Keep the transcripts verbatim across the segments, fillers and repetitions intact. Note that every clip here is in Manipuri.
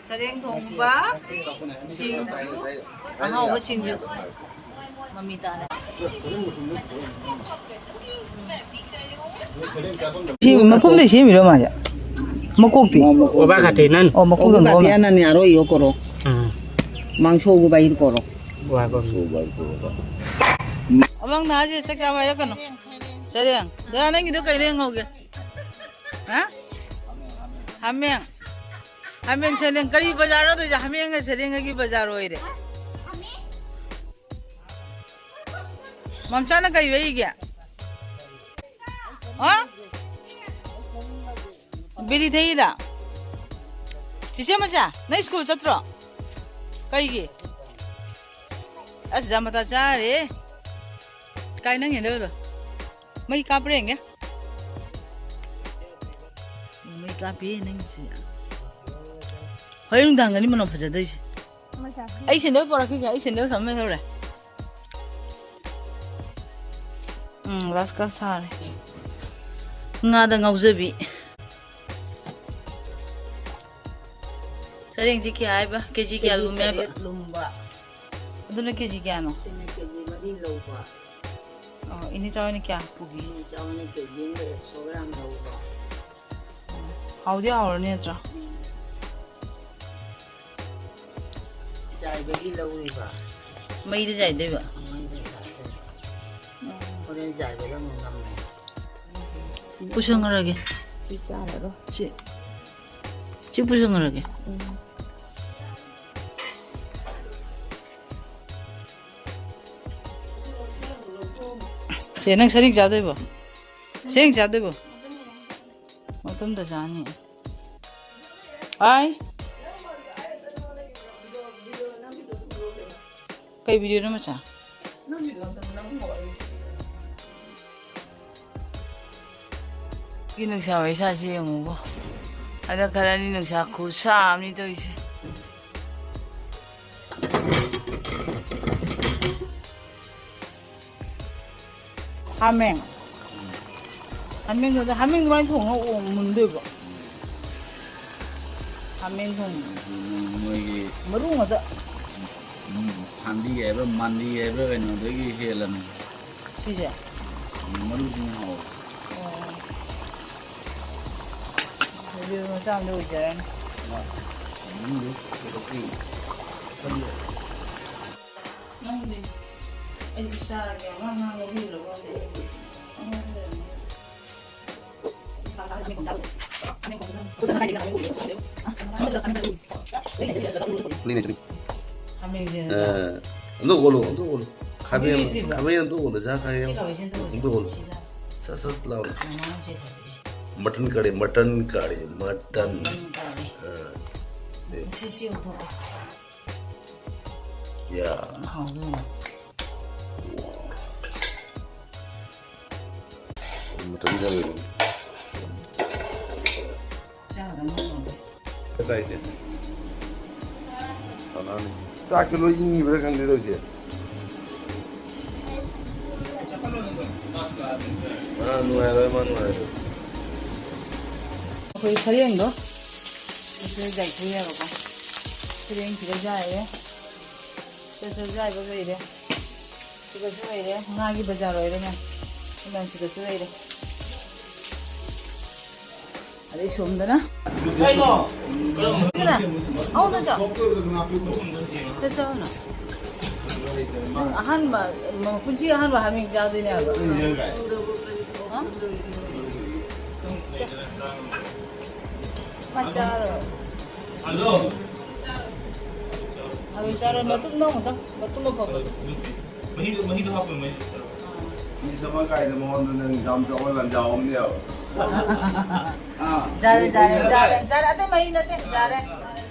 ꯁꯔꯦꯡ ꯊꯣꯡꯕ, ꯁꯤꯡꯖꯨ, ꯑꯍꯥꯎꯕ ꯁꯤꯡꯖꯨ꯫ ꯃꯃꯤ ꯇꯥꯔꯦ꯫ ꯁꯤ ꯃꯈꯨꯝꯗꯩ ꯁꯦꯝꯃꯤꯔꯣ ꯃꯥꯁꯦ? ꯃꯀꯣꯛꯇꯤ? ꯑꯣꯕꯥ ꯈꯥꯇꯦ ꯅꯟ꯫ ꯑꯣ, ꯃꯀꯣꯛꯇ ꯑꯣꯕꯥ ꯅꯣꯝꯃꯦ꯫ ꯈꯥꯇꯦ ꯅꯟ ꯌꯥꯔꯣ ꯏꯌꯣ ꯀꯣꯔꯣ꯫ ꯎꯝ꯫ ꯃꯥꯡꯁꯣ ꯎꯕꯥ ꯏꯔ ꯀꯣꯔꯣ꯫ ꯋꯥ ꯀꯣ꯫ ꯑꯃꯪ ꯅꯍꯥꯁꯦ ꯆꯥꯛ ꯆꯥꯕ ꯍꯥꯏꯔꯛꯀꯅꯨ꯫ ꯁꯔꯦꯡ꯫ ꯗꯗꯥ, ꯅꯪꯒꯤꯗꯣ ꯀꯩꯅꯣ ꯌꯦꯡꯍꯧꯒꯦ꯫ ꯍꯥ? ꯍꯥꯃꯦꯡ꯫ ꯍꯥꯃꯦꯡ ꯁꯔꯦꯡ ꯀꯔꯤ ꯕꯖꯥꯔꯅꯣ ꯇꯧꯔꯤꯁꯦ? ꯍꯥꯃꯦꯡꯒ ꯁꯔꯦꯡꯒꯒꯤ ꯕꯖꯥꯔ ꯑꯣꯏꯔꯦ꯫ ꯃꯝꯆꯥꯅ ꯀꯔꯤ ꯂꯩꯒꯦ? ꯍꯥ? ꯕꯤꯔꯤ ꯊꯛꯏꯔꯥ? ꯆꯤꯆꯦ ꯃꯆꯥ, ꯅꯪ ꯁ꯭ꯀꯨꯜ ꯆꯠꯇ꯭ꯔꯣ? ꯀꯩꯒꯤ? ꯑꯁ, ꯖꯥꯃꯇꯥ ꯆꯥꯔꯦ꯫ ꯀꯥꯏ ꯅꯪ ꯍꯦꯟꯗꯧꯔꯣ? ꯃꯩ ꯀꯥꯞꯄ꯭ꯔꯥ ꯌꯦꯡꯒꯦ꯫ ꯃꯩ ꯀꯥꯞꯄꯤ ꯅꯪꯁꯤ꯫ ꯍꯣꯔꯦꯟ ꯅꯨꯡꯗꯥꯡꯒꯅꯤ ꯃꯅꯝ ꯐꯖꯗꯣꯏꯁꯦ꯫ ꯑꯩ ꯁꯦꯟꯗꯜ ꯄꯣꯔꯛꯈꯤꯒꯦ, ꯑꯩ ꯁꯦꯟꯗꯜ ꯁꯝꯃ ꯂꯩꯍꯧꯔꯦ꯫ ꯎꯝ, ꯔꯥꯁꯀ ꯁꯥꯔꯦ꯫ ꯉꯥꯗ ꯉꯥꯎꯖꯕꯤ꯫ ꯁꯔꯦꯡꯁꯤ ꯀꯌꯥ ꯍꯥꯏꯕ? ꯀꯦꯖꯤ ꯀꯌꯥ ꯀꯦꯖꯤ ꯂꯨꯝꯃꯦ ꯍꯥꯏꯕ? ꯇꯔꯦꯠ ꯂꯨꯝꯕ꯫ ꯑꯗꯨꯅ ꯀꯦꯖꯤ ꯀꯌꯥꯅꯣ? ꯁꯤꯅ ꯀꯦꯖꯤ ꯃꯔꯤ ꯂꯧꯕ꯫ ꯑꯣ, ꯏꯅꯦ ꯆꯥꯎꯅ ꯀꯌꯥ ꯄꯨꯒꯦ? ꯏꯅꯦ ꯆꯥꯎꯅ ꯀꯦꯖꯤ ꯑꯃꯗ ꯑꯦꯛꯁꯣ ꯒ꯭ꯔꯥꯝ ꯂꯧꯕ꯫ ꯍꯥꯎꯗꯤ ꯍꯥꯎꯔꯅꯤ ꯅꯠꯇ꯭ꯔꯥ? ꯎꯝ꯫ ꯆꯥꯏꯕꯒꯤ ꯂꯧꯔꯤꯕ꯫ ꯃꯩꯗ ꯆꯥꯏꯗꯣꯏꯕ? ꯃꯩꯗ ꯆꯥꯏꯗꯣꯏꯕ꯫ ꯎꯝ꯫ ꯍꯣꯔꯦꯟ ꯆꯥꯏꯕꯗ ꯑꯃꯨꯛ ꯅꯝꯃꯦ꯫ ꯄꯨꯁꯟꯈ꯭ꯔꯒꯦ꯫ ꯁꯤ ꯆꯥꯔꯔꯣꯏ꯫ ꯁꯤ, ꯁꯤ ꯄꯨꯁꯟꯈ꯭ꯔꯒꯦ꯫ ꯎꯝ꯫ ꯁꯦ, ꯅꯪ ꯁꯔꯦꯡ ꯆꯥꯗꯣꯏꯕꯣ? ꯁꯔꯦꯡ ꯆꯥꯗꯣꯏꯕꯣ? ꯃꯇꯨꯝꯗ ꯆꯥꯅꯤ꯫ ꯍꯥꯏ꯫ ꯀꯩ ꯚꯤꯗꯤꯑꯣꯅꯣ ꯃꯆꯥ? ꯒꯤ ꯅꯨꯡꯁꯥ ꯃꯩꯁꯥꯁꯦ ꯌꯦꯡꯉꯨꯀꯣ꯫ ꯍꯟꯗꯛ ꯈꯔꯅꯤ ꯅꯨꯡꯁꯥ ꯈꯨꯁꯥ ꯑꯃꯅꯤ ꯇꯧꯔꯤꯁꯦ꯫ ꯍꯥꯃꯦꯡ꯫ ꯍꯥꯃꯦꯡꯗꯨꯗ, ꯍꯥꯃꯦꯡ ꯑꯗꯨꯃꯥꯏꯅ ꯊꯣꯡꯉ ꯑꯣ-, ꯃꯨꯟꯗꯣꯏꯕ꯫ ꯈꯥꯃꯦꯟ ꯊꯣꯡꯕ꯫ ꯃꯣꯏꯒꯤ ꯃꯔꯨ ꯉꯥꯛꯇ꯫ ꯎꯝ, ꯐꯥꯟꯗꯤ ꯍꯥꯏꯕ꯭ꯔꯥ, ꯃꯥꯟꯗꯤ ꯍꯥꯏꯕ꯭ꯔꯥ, ꯀꯩꯅꯣꯗꯒꯤ ꯍꯦꯜꯂꯅꯤ꯫ ꯁꯤꯁꯦ? ꯎꯝ, ꯃꯔꯨꯁꯤꯅ ꯍꯥꯎꯋꯦ꯫ ꯑꯣ꯫ ꯑꯗꯨꯗꯤ ꯃꯆꯥ ꯑꯃꯗ ꯑꯣꯏꯖꯔꯅꯤ꯫ ꯃꯅꯨꯡꯗ ꯀꯩꯗꯧ-, ꯀꯔꯤ? ꯅꯪꯗꯤ ꯑꯩ ꯆꯥꯔꯒꯦ꯫ ꯑꯉꯥꯡ ꯉꯥꯡꯕ ꯍꯨꯏꯗ꯭ꯔꯕꯣ? ꯑꯩ ꯑꯉꯥꯡ ꯂꯩꯔꯝꯃꯦ꯫ ꯂꯩꯅꯦ, ꯆꯨꯝꯃꯤ꯫ ꯈꯥꯃꯦꯟꯁꯦ ꯑ, ꯅꯠꯇ꯭ꯔꯣ? ꯑꯝꯇ ꯑꯣꯠꯂꯣ, ꯑꯝꯇ ꯑꯣꯠꯂꯣ꯫ ꯈꯥꯃꯦꯟ, ꯂꯩꯇ꯭ꯔꯤꯕ? ꯈꯥꯃꯦꯟ ꯑꯝꯇ ꯑꯣꯠꯂꯣ, ꯁꯥ ꯈꯥꯃꯦꯟ ꯁꯤ ꯈꯥꯃꯦꯟꯁꯦ ꯑꯝꯇ ꯑꯣꯠꯂꯣ꯫ ꯁꯤꯗ꯫ ꯁꯠ ꯁꯠ ꯂꯥꯎꯅ꯫ ꯃꯃꯥꯡꯁꯦ ꯇꯧꯔꯤꯁꯦ꯫ ꯃꯇꯟ ꯀꯥꯔꯤ, ꯃꯇꯟ ꯀꯥꯔꯤ, ꯃꯇꯟ꯫ ꯃꯇꯟ ꯀꯥꯔꯤ꯫ ꯑ, ꯅꯦ꯫ ꯁꯤ, ꯁꯤ ꯂꯧꯊꯣꯛꯀꯦ꯫ ꯌꯥ꯫ ꯍꯥꯎꯗꯣꯏꯅꯦ꯫ ꯃꯇꯟ ꯆꯪꯉꯤꯕ꯫ ꯆꯥꯗ ꯃꯥꯜꯂꯦ꯫ ꯀꯗꯥꯏꯗ? ꯀꯅꯥꯅꯤ? ꯆꯥꯛꯁꯦ ꯂꯣꯏ ꯏꯪꯉꯤꯕ꯭ꯔꯥ ꯈꯪꯗꯦ ꯇꯧꯔꯤꯁꯦ꯫ ꯃꯥ ꯅꯨꯡꯉꯥꯏꯔꯣꯏ, ꯃꯥ ꯅꯨꯡꯉꯥꯏꯔꯣꯏ꯫ ꯑꯩꯈꯣꯏ ꯁꯔꯦꯡꯗꯣ ꯁꯤꯗ ꯌꯥꯏꯊꯣꯛꯑꯦꯕꯀꯣ꯫ ꯁꯔꯦꯡꯁꯤꯗ ꯌꯥꯏꯔꯦ꯫ ꯁꯤꯗꯁꯨ ꯌꯥꯏꯕ ꯂꯩꯔꯦ꯫ ꯁꯤꯗꯁꯨ ꯂꯩꯔꯦ꯫ ꯉꯥꯒꯤ ꯕꯖꯥꯔ ꯑꯣꯏꯔꯦꯅꯦ꯫ ꯁꯤꯗꯁꯨ ꯂꯩꯔꯦ꯫ ꯑꯗꯩ ꯁꯣꯝꯗꯅ ꯀꯩꯅꯣ? ꯁꯤꯅ ꯑꯍꯨꯝꯗ ꯆꯥꯎ꯫ ꯁꯤꯗ ꯆꯥꯎꯅ꯫ ꯅꯪ ꯑꯍꯥꯟꯕ, ꯃ-, ꯄꯨꯟꯁꯤ ꯑꯍꯥꯟꯕ ꯍꯥꯃꯦꯡ ꯆꯥꯗꯣꯏꯅꯦ ꯍꯥꯏꯕ꯫ ꯍꯥ? ꯆꯥ-, ꯃꯥ ꯆꯥꯔꯣꯏ꯫ ꯍꯜꯂꯣ꯫ ꯍꯥꯃꯦꯡ ꯆꯥꯔꯣꯏ, ꯃꯇꯨꯝꯗꯣ ꯑꯃꯨꯛꯇꯪ, ꯃꯇꯨꯝ ꯑꯐꯕꯗꯣ꯫ ꯃꯍꯤꯗꯣ, ꯃꯍꯤꯗꯣ ꯍꯥꯞꯄꯣ, ꯃꯍꯤꯗꯣ꯫ ꯃꯤ ꯁꯃꯥ ꯀꯥꯏꯗ ꯃꯉꯣꯟꯗ ꯅꯪ ꯌꯥꯝ ꯆꯥꯎꯕ ꯂꯥꯟꯖꯥꯎ ꯑꯃꯅꯦꯕ꯫ ꯑꯥ꯫ ꯌꯥꯔꯦ, ꯌꯥꯔꯦ, ꯌꯥꯔꯦ, ꯌꯥꯔꯦ꯫ ꯑꯇꯩ ꯃꯍꯤ ꯅꯠꯇꯦ, ꯌꯥꯔꯦ꯫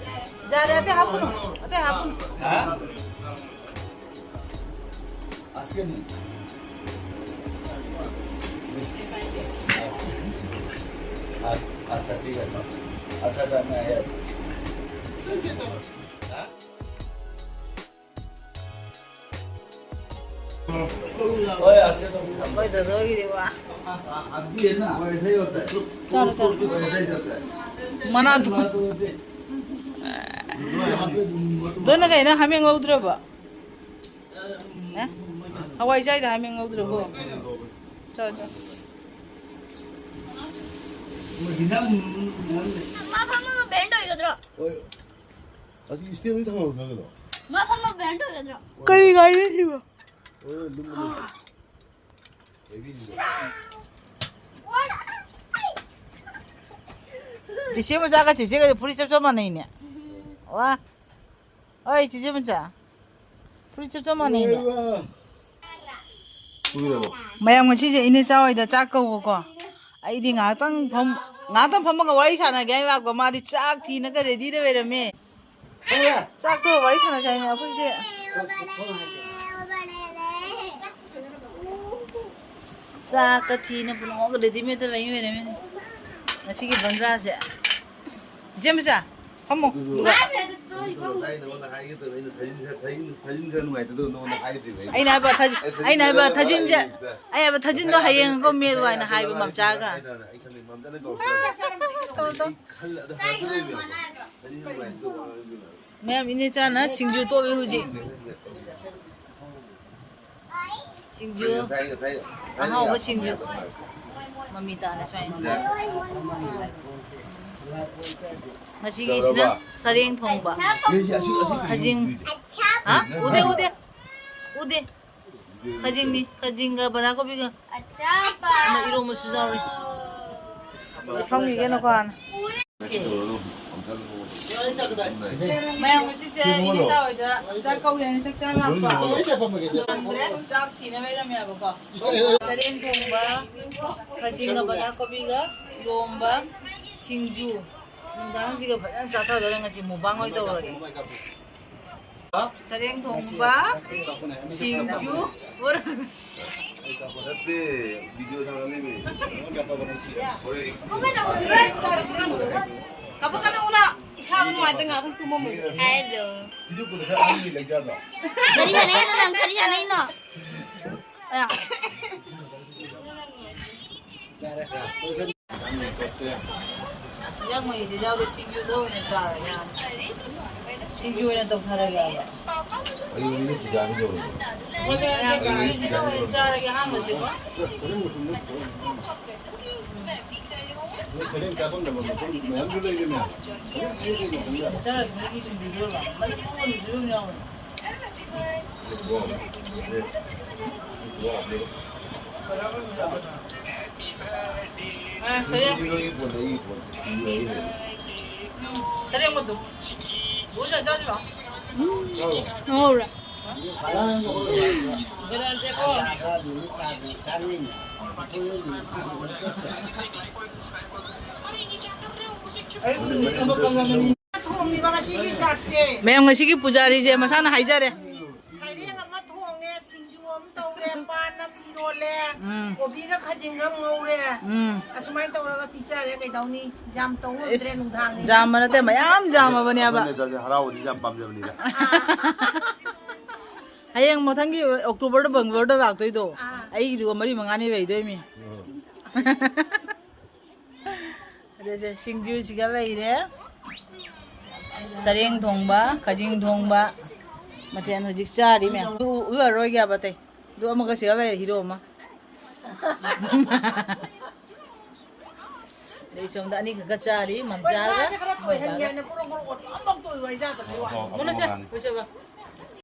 ꯌꯥꯔꯦ, ꯑꯇꯩ ꯍꯥꯞꯄꯨꯅꯨ, ꯑꯇꯩ ꯍꯥꯞꯄꯨꯅꯨ꯫ ꯍꯥ? ꯑꯁꯀꯅꯤ꯫ अच्छा, ठीक है। अच्छा, अच्छा, मैं आया। हाँ? ओए, आज के तो अभी तो दो ही रे वाह। अभी है ना, वैसे ही होता है। चलो, चलो। वैसे ही होता है। मना तो। ꯑꯗꯨꯅ ꯀꯩꯅꯣ ꯍꯥꯃꯦꯡ ꯂꯧꯗ꯭ꯔꯕꯣ? ꯑꯦ? ꯍꯋꯥꯏ ꯆꯥꯏꯗ ꯍꯥꯃꯦꯡ ꯂꯧꯗ꯭ꯔꯕꯣ? ꯆꯥꯎ, ꯆꯥꯎ꯫ ꯃꯥ ꯐꯝꯃꯒ ꯕꯦꯟ ꯇꯧꯒꯗ꯭ꯔꯣ? ꯍꯣꯏ꯫ ꯑꯁꯤ ꯏꯁꯇꯦꯟꯗ ꯊꯝꯃꯝꯃꯣ ꯈꯔ ꯀꯩꯅꯣ꯫ ꯃꯥ ꯐꯝꯃꯒ ꯕꯦꯟ ꯇꯧꯒꯗ꯭ꯔꯣ? ꯀꯔꯤ ꯒꯥꯔꯤꯅꯣ ꯁꯤꯕꯣ? ꯍꯣꯏ, ꯂꯨꯝꯕꯅꯦ꯫ ꯆꯦꯆꯦ ꯃꯆꯥꯒ ꯆꯦꯆꯦꯒꯗꯤ ꯐꯨꯔꯤꯠ ꯆꯞ ꯆꯞ ꯃꯥꯟꯅꯩꯅꯦ꯫ ꯋꯥ꯫ ꯑꯣꯏ, ꯆꯦꯆꯦ ꯃꯆꯥ꯫ ꯐꯨꯔꯤꯠ ꯆꯞ ꯆꯞ ꯃꯥꯟꯅꯩꯅꯦ꯫ ꯃꯌꯥꯝ ꯉꯁꯤꯁꯦ ꯏꯅꯦꯆꯥ ꯍꯣꯏꯗ ꯆꯥꯛ ꯀꯧꯕꯀꯣ꯫ ꯑꯩꯗꯤ ꯉꯥꯏꯍꯥꯛꯇꯪ ꯐꯝ-, ꯉꯥꯏꯍꯥꯛꯇꯪ ꯐꯝꯃꯒ ꯋꯥꯔꯤ ꯁꯥꯟꯅꯒꯦ ꯍꯥꯏ ꯂꯥꯛꯄ꯫ ꯃꯥꯗꯤ ꯆꯥꯛ ꯊꯤꯅꯒ ꯔꯦꯗꯤꯗ ꯂꯩꯔꯝꯃꯦ꯫ ꯆꯥꯛꯇꯣ ꯋꯥꯔꯤ ꯁꯥꯟꯅꯁꯦ ꯍꯥꯏꯅꯦ ꯑꯩꯈꯣꯏꯁꯦ꯫ ꯆꯥꯛꯀ ꯊꯤꯅ ꯄꯨꯝꯅꯃꯛ ꯔꯦꯗꯤꯃꯦꯗꯇ ꯂꯩ ꯂꯩꯔꯝꯃꯦ ꯉꯁꯤꯒꯤ ꯕꯟꯗ꯭ꯔꯥꯁꯦ꯫ ꯆꯤꯆꯦ ꯃꯆꯥ, ꯐꯝꯃꯣ꯫ ꯑꯗꯨꯒ ꯉꯁꯥꯏ ꯅꯉꯣꯟꯗ ꯍꯥꯏꯒꯦ ꯇꯧꯔ ꯑꯩꯅ ꯊꯥꯖꯤꯟ ꯈꯔ, ꯊꯥꯖꯤꯟ, ꯊꯥꯖꯤꯟ ꯈꯔ ꯅꯨꯡꯉꯥꯏꯇꯗꯧ ꯅꯉꯣꯟꯗ ꯍꯥꯏꯗ꯭ꯔꯤꯕ ꯑꯩꯅ꯫ ꯑꯩꯅ ꯍꯥꯏꯕ ꯊꯥꯖꯤꯟ-, ꯑꯩ ꯊꯥꯖꯤꯟ ꯑꯩꯅ ꯍꯥꯏꯕ ꯈꯔ ꯊꯥꯖꯤꯟꯁꯦ, ꯅꯨꯡꯉꯥꯏꯇꯦ꯫ ꯑꯩ ꯍꯥꯏꯕ ꯊꯥꯖꯤꯟꯗꯣ ꯉꯁꯥꯏ ꯍꯌꯦꯡ ꯑꯃꯨꯛ ꯃꯦꯠꯂꯨ ꯍꯥꯏꯅ ꯍꯥꯏꯕ ꯃꯝꯆꯥꯒ꯫ ꯍꯥꯏꯗ꯭ꯔꯥꯅꯦ? ꯑꯩ ꯊꯥꯖꯤꯟ ꯃꯝꯆꯥꯅ ꯀꯧꯔꯛꯇ꯭ꯔꯥ? ꯇꯧꯔꯣ, ꯇꯧꯔꯣ꯫ ꯑꯩ ꯈꯜꯂꯦ, ꯑꯗꯣ ꯍꯜꯂꯛꯀꯗꯣꯏꯅꯦꯕ꯫ ꯊꯥꯖꯤꯟ ꯅꯨꯡꯉꯥꯏꯇꯗꯧ ꯋꯥ ꯉꯥꯡꯗꯅ꯫ ꯃꯌꯥꯝ ꯏꯅꯦꯆꯥꯅ ꯁꯤꯡꯖꯨ ꯇꯣꯠꯂꯤ ꯍꯧꯖꯤꯛ꯫ ꯁꯤꯡꯖꯨ꯫ ꯉꯁꯥꯏ, ꯉꯁꯥꯏ, ꯉꯁꯥꯏ ꯑꯍꯥꯎꯕ ꯁꯤꯡꯖꯨ꯫ ꯃꯃꯤ ꯇꯥꯅ ꯁꯨꯃꯥꯏꯅ꯫ ꯉꯁꯤꯒꯤꯁꯤꯅ ꯁꯔꯦꯡ ꯊꯣꯡꯕ꯫ ꯈꯖꯤꯡ꯫ ꯍꯥ? ꯎꯗꯦ, ꯎꯗꯦ꯫ ꯎꯗꯦ꯫ ꯈꯖꯤꯡꯅꯤ꯫ ꯈꯖꯤꯡꯒ ꯕꯟꯗꯥꯀꯣꯕꯤꯒ꯫ ꯑꯃ ꯏꯔꯣꯝꯕꯁꯨ ꯌꯥꯎꯔꯤ꯫ ꯐꯝꯈꯤꯒꯦꯅꯀꯣ ꯍꯥꯟꯅ꯫ ꯃꯌꯥꯝ ꯉꯁꯤꯁꯦ ꯏꯅꯦꯆꯥ ꯍꯣꯏꯗ ꯆꯥꯛ ꯀꯧꯒꯦ ꯍꯥꯏꯅ ꯆꯥꯛ ꯆꯥ ꯂꯥꯛꯄ꯫ ꯐꯪꯗ꯭ꯔꯦ, ꯆꯥꯛ ꯊꯤꯅ ꯂꯩꯔꯝꯃꯦꯕꯀꯣ꯫ ꯆꯔꯦꯡ ꯊꯣꯡꯕ, ꯈꯖꯤꯡꯒ ꯕꯟꯗꯥꯀꯣꯕꯤꯒ ꯏꯔꯣꯝꯕ, ꯁꯤꯡꯖꯨ꯫ ꯅꯨꯡꯗꯥꯡꯁꯤꯒ ꯐꯖꯅ ꯆꯥꯊꯗꯧꯔꯦ ꯉꯁꯤ ꯃꯨꯛꯕꯥꯡ ꯑꯣꯏꯅ ꯇꯧꯔꯒꯦ꯫ ꯆꯔꯦꯡ ꯊꯣꯡꯕ, ꯁꯤꯡꯖꯨ, ꯕꯣꯔꯥ꯫ ꯅꯠꯇꯦ, ꯚꯤꯗꯤꯑꯣ ꯊꯥꯒꯠꯂꯤꯃꯤ꯫ ꯀꯞꯄꯛꯀꯅꯨ, ꯎꯅ꯫ ꯏꯁꯥ ꯅꯨꯡꯉꯥꯏꯇ ꯉꯥꯏꯍꯥꯛꯇꯪ ꯇꯨꯝꯃꯝꯃꯨ꯫ ꯍꯥꯏꯗꯣ꯫ ꯚꯤꯗꯤꯑꯣ ꯄꯨꯗ ꯈꯔ ꯑꯍꯟꯒꯤ ꯂꯩꯖꯥꯠꯂꯣ? ꯀꯔꯤ ꯁꯥꯟꯅꯩꯅꯣ ꯅꯪ? ꯀꯔꯤ ꯁꯥꯟꯅꯩꯅꯣ? ꯑꯌꯥ꯫ ꯌꯥꯝ ꯃꯍꯤꯗꯤ ꯌꯥꯎꯗꯦ, ꯁꯤꯡꯖꯨꯗ ꯑꯣꯏꯅ ꯆꯥꯔꯒꯦ꯫ ꯁꯤꯡꯖꯨ ꯑꯣꯏꯅ ꯇꯧꯊꯔꯒꯦ ꯍꯥꯏꯕ꯫ ꯑꯩ ꯃꯤꯅꯤꯠ ꯀꯌꯥꯒꯤ ꯌꯧꯔꯒꯦ? ꯍꯣꯏ, ꯍꯣꯏ, ꯍꯣꯏ, ꯁꯤꯡꯖꯨꯁꯤꯗ ꯑꯣꯏꯅ ꯆꯥꯔꯒꯦ ꯑꯍꯥꯟꯕꯁꯤꯀꯣ꯫ ꯅꯣꯏ ꯁꯔꯦꯡ ꯆꯥꯐꯝ ꯂꯩꯕ ꯃꯐꯝ ꯃꯌꯥꯝꯁꯨ ꯂꯩꯕꯅꯦ꯫ ꯆꯥꯔꯒꯦ, ꯃꯤꯒꯤ ꯁꯤꯡꯖꯨꯗꯣ ꯃꯔꯨ ꯑꯣꯏꯅꯁꯨ ꯑꯗꯨꯝ ꯌꯥꯎꯋꯦ꯫ ꯉꯧꯔꯦ꯫ ꯊꯣꯡꯉꯤꯕ ꯉꯁꯤꯒꯤ ꯆꯥꯛꯁꯦ꯫ ꯃꯌꯥꯝ, ꯉꯁꯤꯒꯤ ꯄꯨꯖꯥꯔꯤꯁꯦ ꯃꯁꯥꯅ ꯍꯥꯏꯖꯔꯦ꯫ ꯁꯩꯔꯦꯡ ꯑꯃ ꯊꯣꯡꯉꯦ, ꯁꯤꯡꯖꯨ ꯑꯃ ꯇꯧꯔꯦ, ꯄꯥꯟ ꯑꯃ ꯏꯔꯣꯜꯂꯦ, ꯎꯝ꯫ ꯀꯣꯕꯤꯒ ꯈꯥꯖꯤꯡꯒ ꯑꯃ ꯉꯧꯔꯦ꯫ ꯎꯝ꯫ ꯑꯁꯨꯃꯥꯏꯅ ꯇꯧꯔꯒ ꯄꯤꯖꯔꯦ꯫ ꯀꯩꯗꯧꯅꯤ? ꯌꯥꯝ ꯇꯧ ꯉꯝꯗ꯭ꯔꯦ, ꯏꯁ, ꯅꯨꯡꯗꯥꯡꯅꯤ꯫ ꯌꯥꯝꯕ ꯅꯠꯇꯦ, ꯃꯌꯥꯝ ꯌꯥꯝꯃꯕꯅꯦꯕ꯫ ꯑꯩꯈꯣꯏꯅ ꯇꯧꯔꯤꯁꯦ ꯍꯔꯥꯎꯕꯗꯤ ꯌꯥꯝ ꯄꯥꯝꯖꯕꯅꯤꯗ꯫ ꯍꯌꯦꯡ ꯃꯊꯪꯒꯤ ꯑꯣꯛꯇꯣꯕꯔꯗ ꯕꯪꯒꯂꯣꯔꯗ ꯂꯥꯛꯇꯣꯏꯗꯣ, ꯑꯥ꯫ ꯑꯩꯒꯤꯗꯨꯒ ꯃꯔꯤ ꯃꯉꯥꯅꯤ ꯂꯩꯗꯣꯏꯃꯤ꯫ ꯑꯗꯨꯁꯦ ꯁꯤꯡꯖꯨꯁꯤꯒ ꯂꯩꯔꯦ꯫ ꯆꯔꯦꯡ ꯊꯣꯡꯕ, ꯈꯥꯖꯤꯡ ꯊꯣꯡꯕ, ꯃꯊꯦꯜ ꯍꯧꯖꯤꯛ ꯆꯥꯔꯤ ꯃꯌꯥꯝ꯫ ꯑꯗꯨ ꯎꯔꯔꯣꯏꯒꯦ ꯍꯥꯏꯕ ꯑꯇꯩ꯫ ꯑꯗꯨ ꯑꯃꯒ ꯁꯤꯒ ꯂꯩꯔꯦ, ꯍꯤꯔꯣ ꯑꯃ꯫ ꯑꯗꯩ ꯁꯣꯝꯗ ꯑꯅꯤꯈꯛꯀ ꯆꯥꯔꯤ, ꯃꯝꯆꯥꯒ꯫ ꯃꯥꯁꯦ ꯈꯔ ꯇꯣꯏꯍꯟꯒꯦ ꯍꯥꯏꯅ ꯀꯣꯔꯣꯡ ꯀꯣꯔꯣꯡ ꯑꯣꯠꯄ ꯑꯃꯐꯥꯎ ꯇꯣꯏꯌꯨ ꯍꯥꯏ ꯌꯥꯗꯕꯩ ꯋꯥꯅꯤ꯫ ꯃꯨꯟꯅꯁꯦ, ꯂꯣꯏꯁꯦꯕ꯫